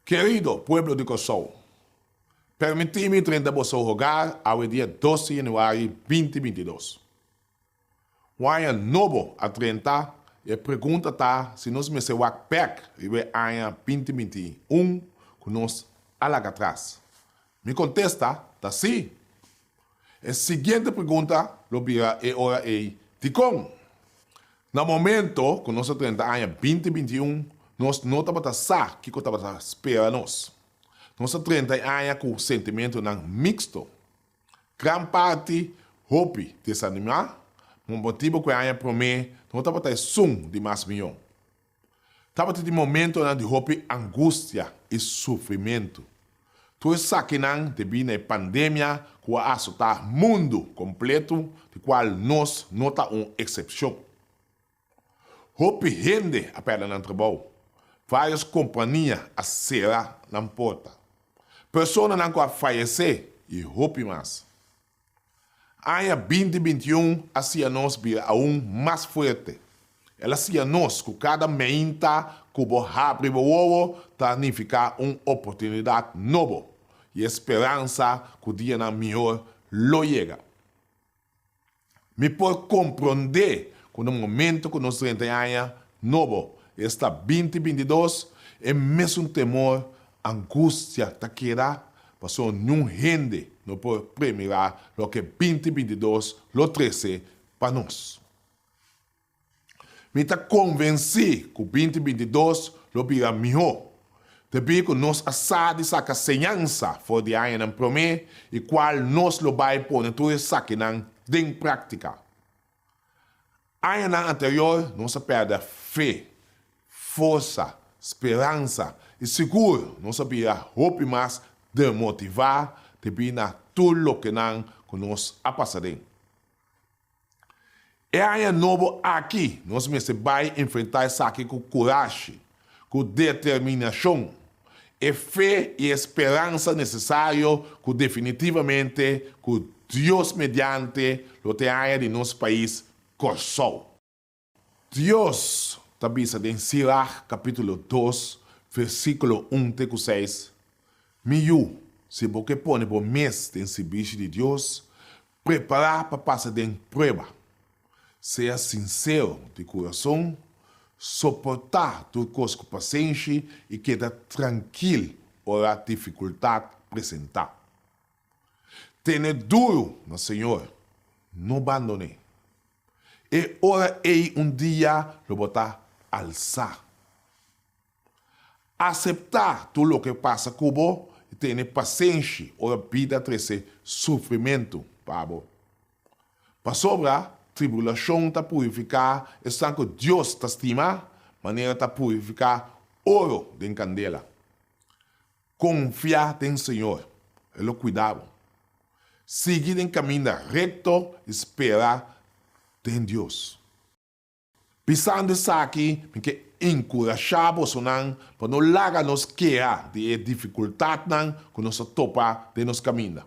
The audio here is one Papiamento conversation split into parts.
Kerido pueblo di Kòrsou, permití mi drenta boso hogar awe dia dos di yanüari binti 22. Un aña nobo a drenta i e pregunta ta si nos mester wak bèk riba e aña 2021 ku nos a laga atras. Mi kontesta ta sí. E siguiente pregunta lo bira e ora ei, Dikon? Na momento ku nos a drenta aña 2021, nos no tabata sa kiko tabata spera nos. Nos a drenta e aña ku sentimentunan miksto. Gran parti hopi desanimá, pa motibu ku e aña promé no tabata esun di mas mihó. Tabata tin momentonan di hopi angustia i sufrimentu. Tur esakinan debí na e pandemia ku a asotá mundu kompletu, di kual nos no ta un eksepshon. Hopi hende a pèrdè nan trabou. Vários kompania a sera nan porta. Personanan ku a fayesé i hopi mas. Aña 2021 a siña nos bira aun mas fuerte. El a siña nos ku kada meinta ku bo habri bo wowo ta nifiká un oportunidat nobo i e speransa ku dianan mihor lo yega. Mi por komprondé ku na momento ku nos drenta e aña nobo, esta 2022, e mesun temor, angustia ta keda, pasobra niun hende no por premirá loke 2022 lo trese pa nos. Mi ta konvensí ku 2022 lo bira mihó, debí ku nos a sa di saka señansa for di añanan promé i kual nos lo bai pone tur esakinan den práktika. Añanan anterior nos a pèrdè fe, forsa, speransa i sigur nos a bira hopi mas demotivá debí na tur lokenan ku nos a pasa den. E aña nobo aki nos mester bai enfrentá esaki ku kurashi, ku determinashon, e fe i e speransa nesesario ku definitivamente ku Dios mediante lo ta e aña di nos pais Kòrsou. Dios ta bisa den Sirach kapítulo 2, versíkulo 1 te ku 6, Mi yu, si bo ke pone bo mes den sirbishi di Dios, prepará pa pasa den prueba. Sea sinsero di kurason, soportá tur kos ku pasenshi i keda trankil ora difikultat presentá. Tene duru na Señor, no bandon'é. E ora ei un dia lo bo ta alsá. Aseptá tur loke pasa ku bo i tene pasenshi ora bida trese sufrimentu pa bo. Pasobra tribulashon ta purifiká esnan ku Dios ta stima manera ta purifiká oro den kandela. Konfia den Señor, E lo kuida bo. Sigui den kaminda rekto i spera den Dios. Bisando esaki, mi ke enkurashá bosonan pa no laga nos keha di e difikultatnan ku nos ta topa den nos kaminda.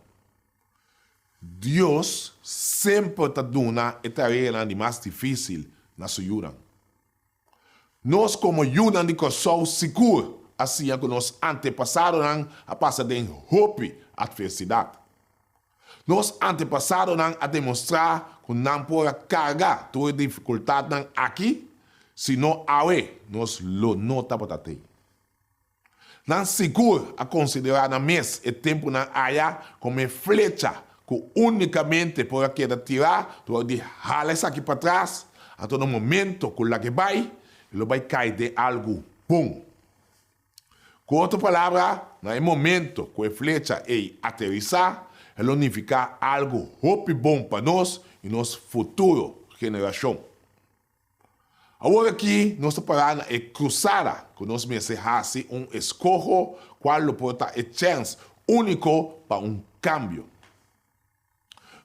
Dios semper ta duna e tareanan di mas difísil na su yunan. Nos komo yunan di Kòrsou sigur a siña ku nos antepasadonan a pasa den hopi atversidat. Nos antepasadonan a demostrá ku nan por a karga tur e difikultatnan aki, si no awe nos lo no tabata tei. Nan sigur a konsiderá nan mes e tempunan aya komo e flecha ku únikamente por a keda tirá dor di hala esaki patras, anto na momento ku lag'é bai, e lo bai kai den algu bon. Ku otro palabra, na e momento ku e flecha ei aterisá, e lo nifiká algu hopi bon pa nos i nos futuro generashon. Awor aki nos ta pará na e krusada ku nos mester hasi un eskoho kual lo por ta e chèns úniko pa un kambio.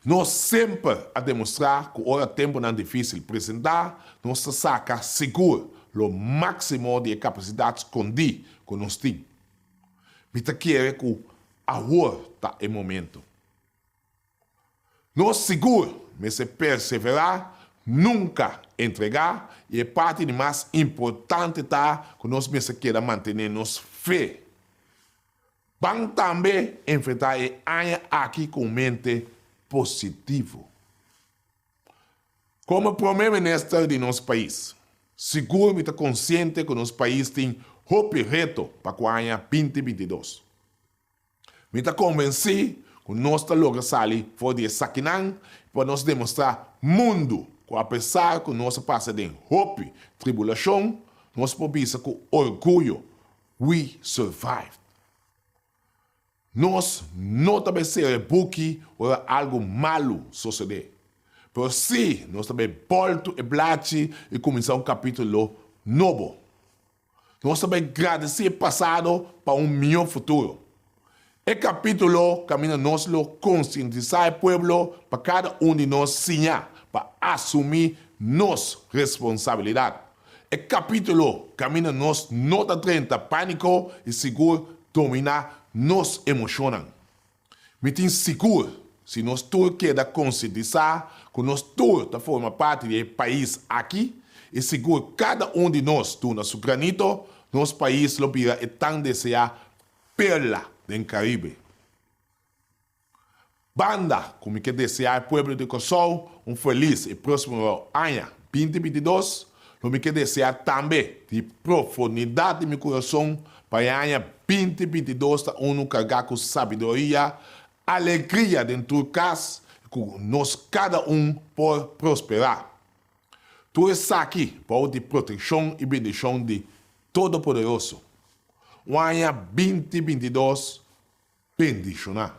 Nos semper a demostrá ku ora tempunan difísil presentá, nos ta saka sigur lo máksimo di e kapasidat skondí ku nos tin. Mi ta kere ku awor ta e momento. Nos sigur mester perseverá, nunka entregá, i e parti di mas importante ta ku nos mester keda mantené nos fe. Ban tambe enfrentá e aña aki ku un mente positivo. Komo Prome Minister di nos pais, sigur mi ta konsiente ku nos pais tin hopi reto pa ku aña 2022. Mi ta konvensí ku nos ta logra sali for di esakinan i pa nos demostrá mundu ku apesar ku nos a pasa den hopi tribulashon, nos por bisa ku orguyo, We survived. Nos no ta bay sera e buki ora algo malu sosode. Pero si nos ta bay boltu e blachi i cuminsa un capitulo nobo. Nos ta bay gradeci e pasado pa un miho futuro. E capitulo caminda nos lo concientisa e pueblo pa cada un di nos siña pa asumi nos responsabilidad. E capitulo caminda nos no ta drenta panico y sigur domina nos emocionnan. Mi tin sigur si nos tur keda concientisa cu nos tur ta forma parti di e pais aki y sigur cada un di nos duna su granito, nos pais lo bira e tan desea perla den Caribe. Banda ku mi ke deseá e pueblo di Kòrsou un felis i próspero aña 2022, lo mi ke deseá tambe di profundidad di mi kurason pa e aña 2022 ta unu kargá ku sabiduria, alegria den tur kas i ku nos kada un por prosperá. Tur esaki bou di protekshon i bendishon di Todopoderoso. Un aña 2022 bendishoná.